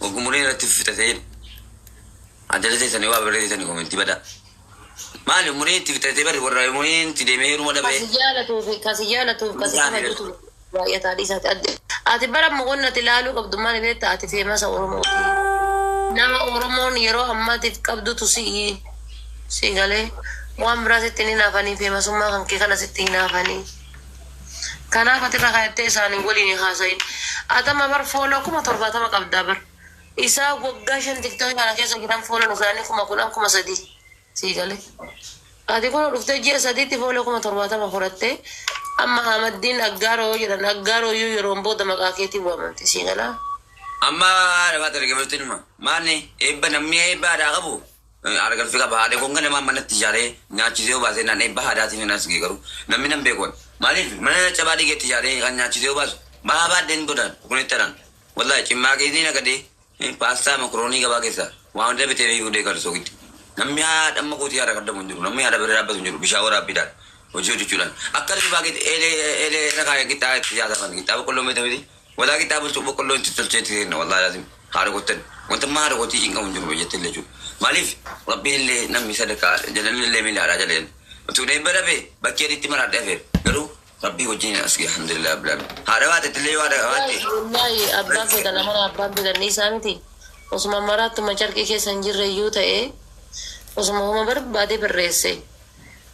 Ogumureen irratti fixatee jedhu. Adda teessanii waa barreessanii komentii badaa. Maali umuriin itti fixatee bari warra umuriin itti deemee heeruma dhabee. Kasi jaalatuuf kasi jaalatuuf kasi kabajutu baay'ataa dhiisaati. Ati bara moqonna ati ilaaluu qabdu maali beektaa ati feemasa Oromooti. Nama Oromoon yeroo ammaatiif qabdutu si'i. Si galee waan biraa sitti hin hinaafanii feemasummaa kan kee kana sitti hinaafanii. Kanaaf ati irra kaayattee isaanii waliin hin haasayin. Ati amma bar follow 70,000 qabdaa bar. Isaa waggaa 5 TikTokii kana keessa jiran follown isaanii 10,000 3,000. Sii galee. Ati kun dhuftee ji'a sadiitti follow 70,000 horattee amma Ahmaddiin Aggaaroo jedhan Aggaaroo iyyuu yeroon booda maqaa keetiin waamamti sii galaa. Amma haadha faata argamutti numa. Maanni eebba namni eebba haadhaa qabu haadha galfii qaba. Haadha koon ganamaa manatti ijaaree nyaachisee obaasee naan eebba haadhaatiin hin as garuu namni nan beeku. Maaliif mana cabaa dhigeetti ijaaree kan nyaachisee obaasu bahaa baadheen godhan kunitti taran. Wallahi cimmaa keessi nagadee paastaa makaroonii gabaa keessaa waan hunda bitee beekuu deeggaru soogiddi. Namni haadha amma kootii haadha kaddamu hin jiru. Namni haadha bira dhaabbatu hin jiru. Bishaan waraabbiidhaan hojii hojjechuudhaan. Akka rifaa eelee eelee irra kaayee qixxaa itti nyaataman qixxaa boqqolloo meeta miti. Walaa qixxaa bulchuu boqqolloo itti tolchee itti kenna wallahi lazim haadha kottan. Wanta amma haadha kootii cinqamu hin jiru biyyatti illee jechuudha. Maaliif rabbiin illee namni sadarkaa jalalli illee miila haadhaa jala jedhan. Utuu eebba dhabe bakkee adiitti maraadhee hafeera. Garuu rabbii wajjin as ga'e alhamdulillah rabbil alamin. Haadha baatetti illee yoo haadha qabaatte. Wallahi abbaan feetan amana abbaan feetan dhiisaa miti. Osuma maraattuma carqii keessa hin jirre iyyuu ta'ee osuma homa barbaade barreesse.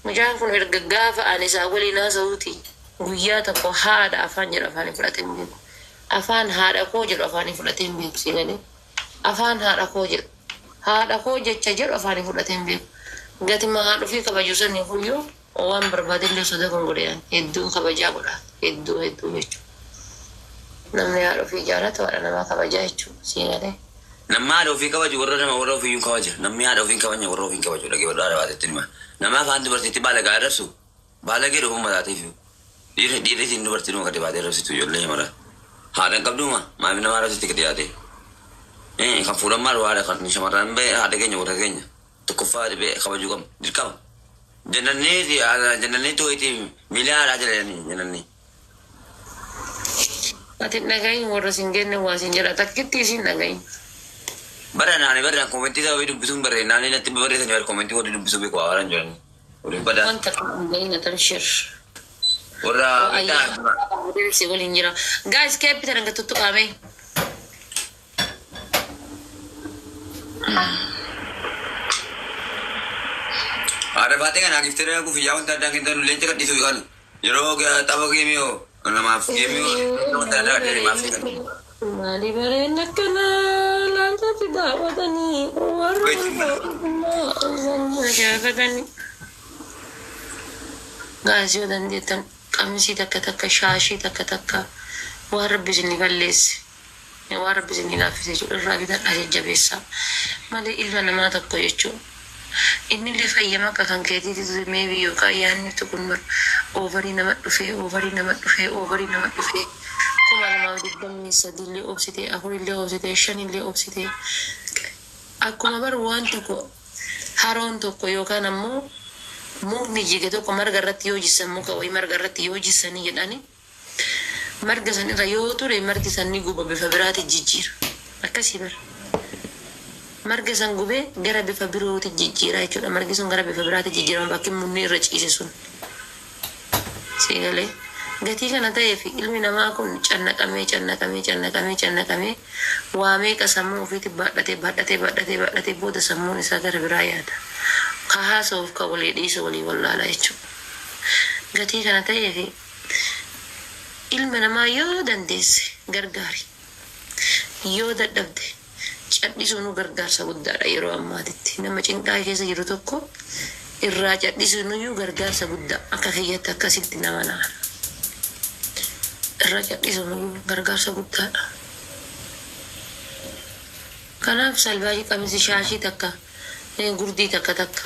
Mucaan kun erga gaafa ani isaa waliin haasa'uuti guyyaa tokko haadha afaan jedhu afaanii fudhatee hin beeku. Afaan haadha koo jedhu afaanii fudhatee hin beeku si galee. Afaan haadha koo jedhu. Haadha koo jecha jedhu afaanii fudhatee hin beeku. Gatima haadha ofii kabaju saniifuyyuu waan barbaadellee osoo dagan godhe hedduu kabajaa godha. Hedduu hedduu jechuudha. Namni haadha ofii jaalatu haadha namaa kabajaa jechuudha. Si galee. Namni haadha ofii kabaju warra nama warra ofiiyyuu kabaja. Namni haadha ofii hin kabajne warra ofii hin kabaju. Dhaggeeffadhu haadha baatetti hima. Nama afaan dubartiitti baalagaa arrabsu baalagee dhufu mataateef. Dhiirri dhiirri ittiin dubartii dhuma gadi baatee arrabsitu ijoollee mara. Haadha hin qabduuma maaliif nama arrabsitti gadi yaatee. Kan fuudhan maal haadha kan shamarran ba'e haadha keenya warra keenya tokkoffaa dhibee kabajuu qabna dirqama. Jannannee jannannee tooyitii miila haadhaa jala jannannee. Ati hin dhagahin warra sin genne waa sin jedha takkitti isin dhagahin. Bara naani bara komentii sababii dubbisuun barree naani natti barreessanii bara komentii warri dubbisuu beeku waa waraan jiranii. Warri badaa. Wanta kan hin gahin atamshir. Warra Ayyaana si waliin jira. Guys keeppi tan gattu qaamee. Haadha baatee kanaa giftee gufiyyaa wanta addaa kennan leenca gadhiisuu kan yeroo tapha geemii hoo namaaf geemii hoo wanta addaa gadhiisuu maaf kennan. Maali bareen akkanaa laalchatti daawwatanii warra gaafatanii. Guys yoo dandeettan qamisii takka takka shaashii takka takka waan rabbi isinii balleesse waan rabbi isinii laaffise jechuudha irraa bitadhaa jajjabeessaa malee ilma namaa tokko jechuudha. Innillee fayyama akka kan keetiitti maybe yookaan yaadni kun bar overii nama dhufee overii nama dhufee overii nama dhufee 2023 illee obsitee afurillee obsitee shanillee obsitee akkuma bar waan tokko haroon tokko yookaan ammoo mukni jige tokko marga irratti yoo jissan muka wayii marga irratti yoo jissanii jedhani marga san irra yoo ture margi san ni guba bifa biraati jijjiira akkasii bara marga san gubee gara bifa birooti jijjiira jechuudha margi sun gara bifa biraati jijjiirama bakki munni irra ciise sun si galee gatii kana ta'eef ilmi namaa kun cannaqamee cannaqamee cannaqamee cannaqamee waa meeqa sammuu ofiitti baadhatee baadhatee baadhatee baadhatee booda sammuun isaa gara biraa yaada ka haasa'uuf ka walii dhiisu walii wallaala jechuudha gatii kana ta'eef ilma namaa yoo dandeesse gargaari yoo dadhabde cadhisuun gargaarsa guddaadha yeroo ammaatitti nama cinqaa keessa jiru tokko irraa cadhisuun gargaarsa guddaa akka kiyyatti akkasitti nama naana irraa cadhisuun gargaarsa guddaadha. Kanaaf salbaajii qamisi shaashii takka gurdii takka takka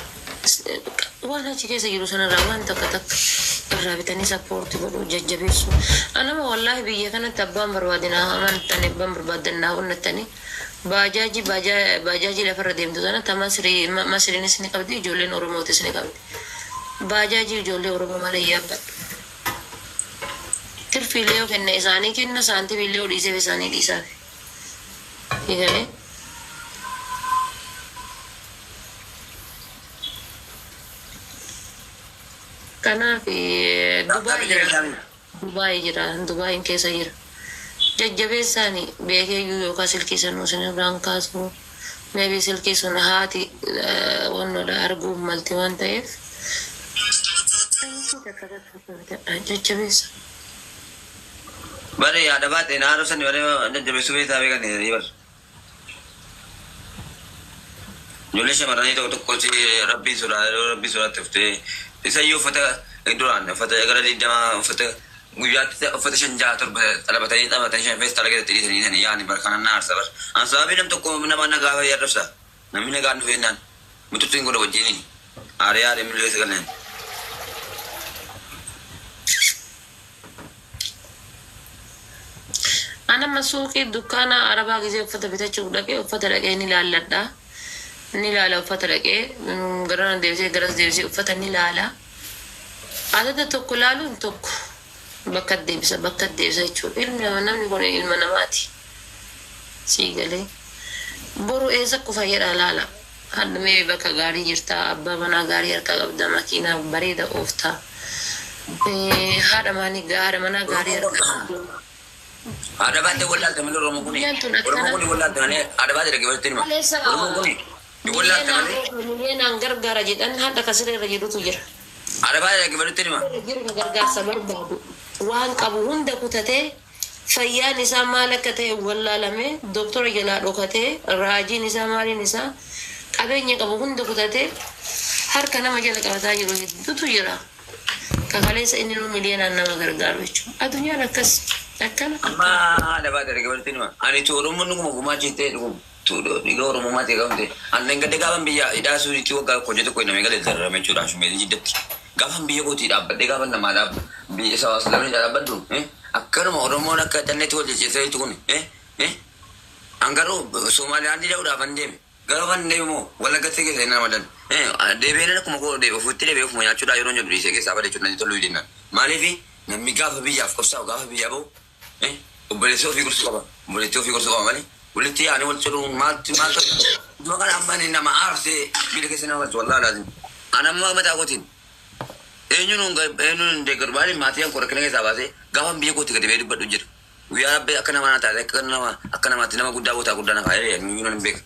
waan achi keessa jiru sanarraa waan takka takka irraa bitanii support godhuu jajjabeessu. Anama wallaahi biyya kanatti abbaan barbaadina amantan abbaan barbaadan naa onnattanii baajaajii baajaajii lafarra deemtu sana ta Masriinis ni qabdi ijoolleen Oromootis ni qabdi. Baajaajii ijoollee Oromoo malee yaabbadhu. Tirfiilee yoo kenne isaanii kenna saantimiillee yoo dhiiseef isaanii dhiisaaf. Egalee. Kanaaf Dubaay jira. Dubaay jira. Dubaayin keessa jira. Jajjabeessaani beekeeyyuu yookaan silkii sanuu isin irraan kaasu. Maybe silkii sun haati wannoodha arguu malti waan ta'eef. Jajjabeessa. Bare yaada baate naannoo sani bare jajjabeessuu beektaa beekan bar. Ijoollee shamarranii tokko tokko si rabbii sodaa rabbii sodaatti uftee isayyuu uffata duraan uffata gara 20 uffata guyyaatti uffata 5 6 7 xalabatanii xalabatanii 5 feestaala keessatti dhiisanii sanii yaani bar kanan na aarsa bar. An sababii nam tokko nama na gaafa yarrabsa. Namni nagaan dhufee naan mututti hin godha wajjiniin. Aaree aaree milkeessa galeen. An amma suuqii dukkaana arabaa gisee uffata bitachuuf dhaqee uffata dhaqee ni laalladha. Ni ilaala uffata dhaqee garana deebisee garas deebisee uffata ni ilaala. Adada tokko laaluun tokko bakka deebisa bakka deebisa jechuudha. Ilmi namaa namni kun ilma namaati. Sii galee. Boru eessa kufa jedha laala. Hadhumee bakka gaarii jirta abbaa manaa gaarii harkaa qabda makiinaa bareeda oofta. Haadha maanii haadha manaa gaarii harkaa qabda. Haadha baatee wallaalte malee Oromoo kuni. Guyyaan tun Oromoo akkana. kuni wallaalte malee haadha baatee dhaggeeffachuutti hima. Kaleessa Oromoo kuni wallaalte malee miliyoonaan gargaara jedhan haadha kasirra irra jirutu jira. haadha baatee dhaggeeffachuutti hima. Jiru ka gargaarsa barbaadu waan qabu hunda kutatee fayyaan isaa maal akka ta'e wallaalame doktora jalaa dhokatee raajiin isaa maaliin isaa qabeenya qabu hunda kutatee harka nama jala qabataa jiru hedduutu jira. Kakaleessa inni nu miliyoonaan nama gargaaru jechuudha. Addunyaan akkas akkana Amma akkana. haadha baatee dhaggeeffachuutti hima. Ani tu Oromoon dhuguma gumaachitee dhuguma. Dhiiga Oromummaa ta'e qabde. Ani gadda gaafan biyya hidhaa suuriitti waggaa hojii tokko namni galee dararame jechuudha shumeetii jiddatti. Gaafan biyya kootii dhaabbadhee gaafan namaa dhaab biyya sawaas lamni dhaabbadhu akkanuma Oromoon akka danneetti wal jechisiisaa jirtu kun An garuu Soomaaliyaan dhidhaa'uudhaaf an deeme. Garuu kan deeme immoo Wallaggatti keessa hin ramadan. Deebi'een akkuma koo deebi'e ofitti deebi'ee ofuma nyaachuudhaa yeroo jedhu dhiisee keessaa bade jechuudha natti toluu jennaan. Maaliif namni gaafa biyyaaf qabsaa'u gaafa biyyaa bahu obboleessa ofii gorsuu qaba. Obboleettii ofii gorsuu qaba malee walitti yaa'anii wal ciruun maaltu maal ta'u. Dura kana amma inni nama aarsee biyya keessa nama galchu wallaahi laazim. An amma mataa kootiin eenyuun eenyuun hin deeggaru maaliif maatii kan rakkina keessaa baasee gaafa biyya kootti gadi ba'ee dubbadhu jira. Guyyaa rabbi akka namaa na taate akka nama akka namaatti nama guddaa bootaa guddaa na kaa'ee eenyuun hin beeku.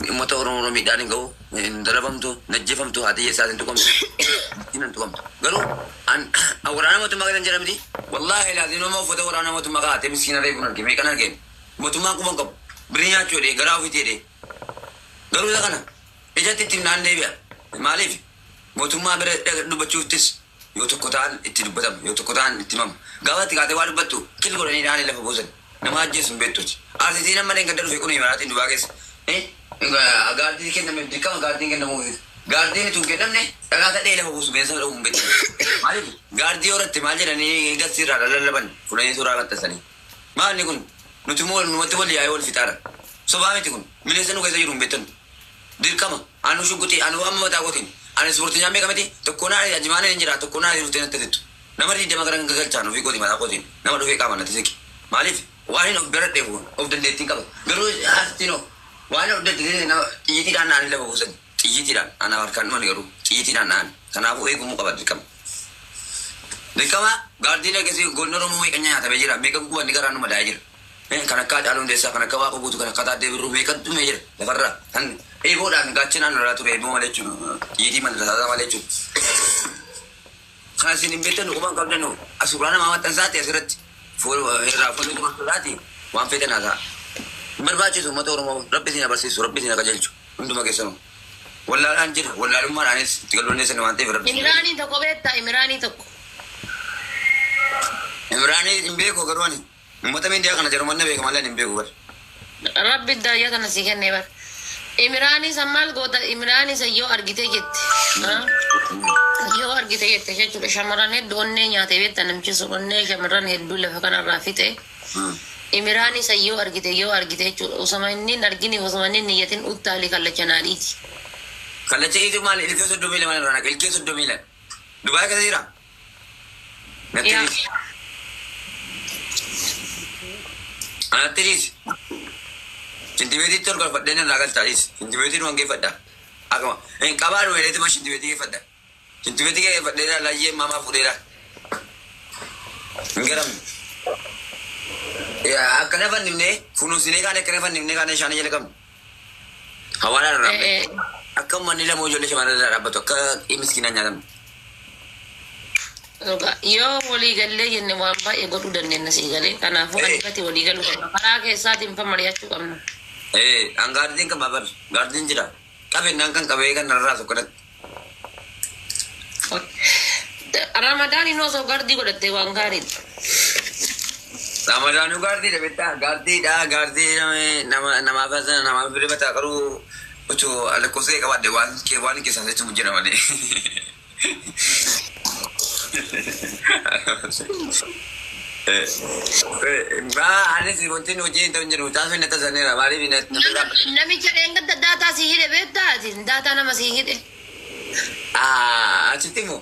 Uummata Oromoo miidhaan hin ga'u hin darabamtu hin ajjeefamtu haati isaatiin tuqamtu hin tuqamtu. Garuu an waraana mootummaa keessan jedhamti wallaahi laazim nama uffata waraana mootummaa kaa'atee miskiina reefuun arge meeqan argeen mootummaan quban qabu birii nyaachuu jedhee garaa ofiitti jedhee garuu isa kana ijatti ittiin naan deebi'a. Maaliif mootummaa bira dubbachuuftis yoo tokko ta'an itti dubbatama yoo tokko ta'an itti himama. Gaafa itti kaatee waa dubbattu kil godhanii dhaanii lafa buusan nama ajjeesu hin beektuti. Arsiitiin amma gadda dhufe kun imaraatiin dubaa keessa. Gaardii kenname dirqama gaardiin kennamuuf. Gaardiin itoo hin kennamne dhagaa ta'ee lafa buusu bineensa dha'uu hin beektu. Maaliif gaardii horatte maal jedhanii galsiirraa lallaban fudhanii suuraa maxxansanii. Maalni kun nuti immoo numatti wal yaa'ee wal fixaara. Sobaa miti kun bineensa nu keessa jiru hin beektan. Dirqama anu shugguxii anu amma mataa kootiin ani ispoortii nyaamee qabati tokko naa ajimaana hin jira tokko naa dhuftee natti tettu. Nama 20 gara galchaan ofii kooti mataa kootiin nama dhufee qaama natti siqi. Maaliif waan hin of baradheef of dandeettiin qaba. Garuu asitti waan of dandeettiin nama xiyyiitiidhaan naanii lafa buusan xiyyiitiidhaan ana harkaan dhuman garuu xiyyiitiidhaan naan kanaafuu eegumuu qaba dirqama. Dirqama gaardiin akkasii goonni Oromoo meeqa nyaatamee jira meeqa gubanni garaan nu madaa'ee jira. Kan akka Haacaaluu Hundeessaa kan akka Waaqa Guutuu kan akka Taaddee Birruu meeqa dhumee jira lafarraa kan eeboodhaan gaachanaan lolaa ture eeboo malee jechuudha xiyyiitii malee rasaasaa malee jechuudha. Kana isin hin beektan quban qabdan suuraa namaa maxxansaati asirratti irraa fuulli gurguraati waan feetan haasa'a. Hin barbaachisu uummata Oromoo rabbi isin abarsiisu rabbi isin qajeelchu hunduma keessanuu. Wallaalaan jira wallaalummaadhaanis itti galuu dandeessan waan ta'eef rabbi isin Imiraanii tokko beektaa Imiraanii tokko. Imiraanii hin beeku garuu ani uummata miidiyaa kana jedhu manna beeka malee hin beeku bara. Rabbi daayyaa kana sii kennee bara. Imiraanii san maal goota Imiraanii san yoo argite jette. Yoo argite jette jechuudha shamarran hedduu onnee nyaatee beektaa namichi sun onnee shamarran hedduu lafa kanarraa fixe. Imiraanii san yoo argite yoo argite jechuudha osoma inni hin argine osoma inni hin niyyatin uttaalii kallacha naadhiiti. Kallacha iitu maali ilkee 32 irraa naqa ilkee 32. Dubaay keessa jira. Natti dhiisi. Anatti dhiisi. Shintibeetitti ol galfadhee narraa galchaa dhiisi. Shintibeetiin waan geeffadha. Akkuma hin qabaa dhume dheetuma shintibeetii geeffadha. Shintibeetii kee fadheera laayyee maamaa fuudheera. Hin garamne. Akkana fannifnee funuunsinee kaane akkana fannifnee kaane shaanii jala qabne. Hawaalaa irraa Eh, akka uummanni lama ijoollee shamarran irraa dhaabbatu akka miskiinaa nyaatamne. Dhugaa, yoo walii gallee jenne waan baay'ee godhuu dandeenya sii galee. Kanaafuu anifati walii galuu qabna. Karaa keessaatiin fa mari'achuu qabna. An gaardiin qaba bar gaardiin jira. Qabeenyaan kan qabee kan narraa tokkodatti. Ramadaan inni osoo gardii godhatte waan gaariidha. Ramadaanuu gaardiidha beektaa gaardiidha gaardii nama namaaf namaaf bira mataa qaruu otoo lakkoofsa kee qabaadhe waan kee waan keessaa jechuun jira malee. Baa anis wanti nu hojii hin ta'u hin jiru mucaan sun na tasaneera maaliif na dhaabbate. Namicha dheengadda daataa sii hidhe beektaa ati daataa nama sii hidhe. Achitti moo?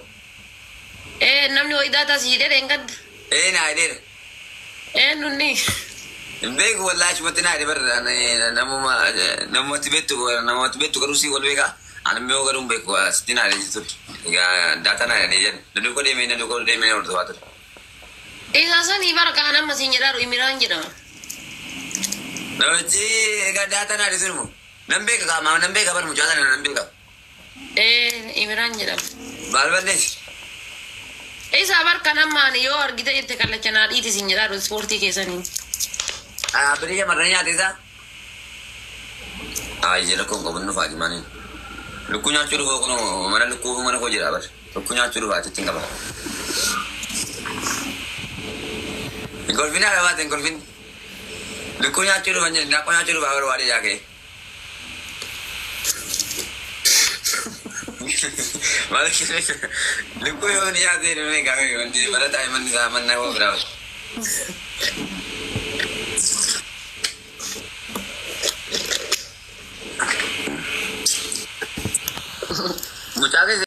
Ee namni wayii daataa sii hidhe dheengadda. Ee naa hidheera. Ee nunni. Beeku wallaahi achumatti naa hidhe barra namuma namumatti beektu namumatti beektu garuu sii wal beekaa. Ani immoo garuu hin beeku asitti naa hidhe jechuudha. Egaa daataa naa hidhanii jedhan. Na duukaa deemee na duukaa deemee hordofaa ture. Isa sanii bara kaan amma siin jedhaaru Imiraan jedhama. Namichi egaa daataa naa hidhe sun immoo nan beeka qaamaa nan beeka bar mucaa sana nan beeka. Ee Imiraan jedhama. Maal balleessi? Isa bar kan amma ani yoo argite jette kallacha naa dhiiti siin jedhaaru ispoortii keessanii. Dhaabbilee shamarranii nyaate isaa? Ayi jala kun qabu nuuf haati Lukkuu nyaachuu dhufa kun mana lukkuu mana koo jira bar. Lukkuu nyaachuu dhufa achitti hin qaba. Golfin haadha baate golfin. Lukkuu nyaachuu dhufa hin jedhu nyaachuu dhufa bar waadee jaakee. Maal lukkuu yoo ni nyaatee dhumee gaafii wanti bara taa'e manni isaa manna koo biraa. Mucaa keessa